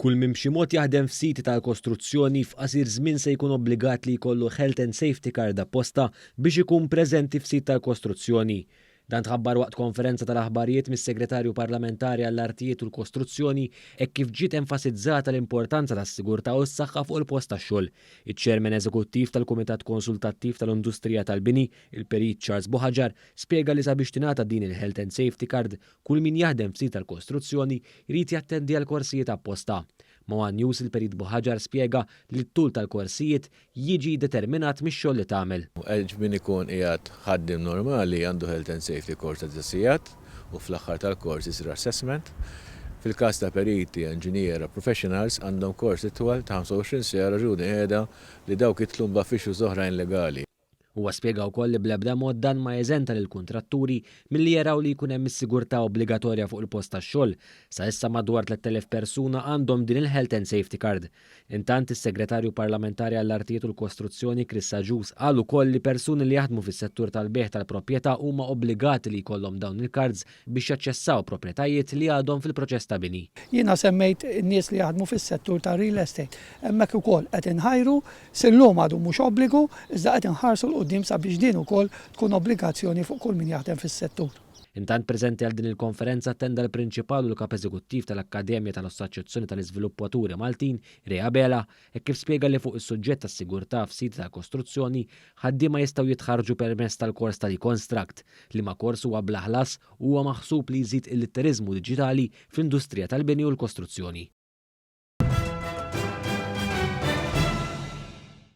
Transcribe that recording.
Kull min b'xi mod jaħdem f'siti tal-kostruzzjoni f'qasir żmien se jkun obbligat li jkollu Health and Safety Card apposta biex ikun preżenti f'sit tal-kostruzzjoni. Dan tħabbar waqt konferenza tal-aħbarijiet mis-Segretarju Parlamentari għall-Artijiet u l-Kostruzzjoni hekk kif ġiet enfasizzata l-importanza tas-sigurtà u s-saħħa fuq il-post tax-xogħol. Iċ-Chairman Eżekuttiv tal-Kumitat Konsultattiv tal-Industrija tal-Bini, il-Perit Charles Buhagiar, spjega li sabiex tingħata din il-Health and Safety Card, kull min jaħdem f'sit tal-kostruzzjoni jrid jattendi għal korsijiet apposta. Ma' One News il-Perit Buhagiar spjega li t-tul tal-korsijiet jiġi determinat mix-xogħol li tagħmel. Min ikun qiegħed ħaddiem normali għandu Health and Safety course ta' sigħat u fl-aħħar tal-kors isir assessment. Fil-każ ta' periti, engineer, professionals għandhom kors itwal ta' 25 siegħa, raġuni qiegħda li dawk jidħlu f'issues oħrajn legali. Huwa spjega wkoll li bl-ebda mod dan ma jeżenta lil kuntratturi milli jaraw li jkun hemm is-sigurtà obbligatorja fuq il-post tax-xogħol. Sa issa madwar 3000 persuna għandhom din il-Health and Safety Card. Intant, is-Segretarju Parlamentari għall-Artijiet u l-Kostruzzjoni Chris Agius qal ukoll li persuni li jaħdmu fis-settur tal-bejgħ tal-proprjetà huma obbligati li jkollhom dawn il-cards biex jaċċessaw proprjetajiet li għadhom fil-proċess ta' bini. Jiena semmejt in-nies li jaħdmu fis-settur ta' real estate. Hemmhekk ukoll qed inħajru, s'illum għadu mhux obbligu, iżda qed inħarsu 'l quddiem sabiex din ukoll tkun obbligazzjoni fuq kull min jaħdem fis-settur. Intant, preżenti għal din il-konferenza attenda l-Prinċipal u l-Kap Eżekuttiv tal-Akkademja tal-Assoċjazzjoni tal-Iżviluppaturi Maltin, Ray Abela, e kif spjega li fuq is-suġġett tas-sigurtà f'siti tal-kostruzzjoni ħaddiema jistgħu jitħarġu permezz tal-kors tal-eConstruct, li ma kors huwa bla ħlas u huwa maħsub li jżid il-litteriżmu diġitali fl-industrija tal-bini u l-kostruzzjoni.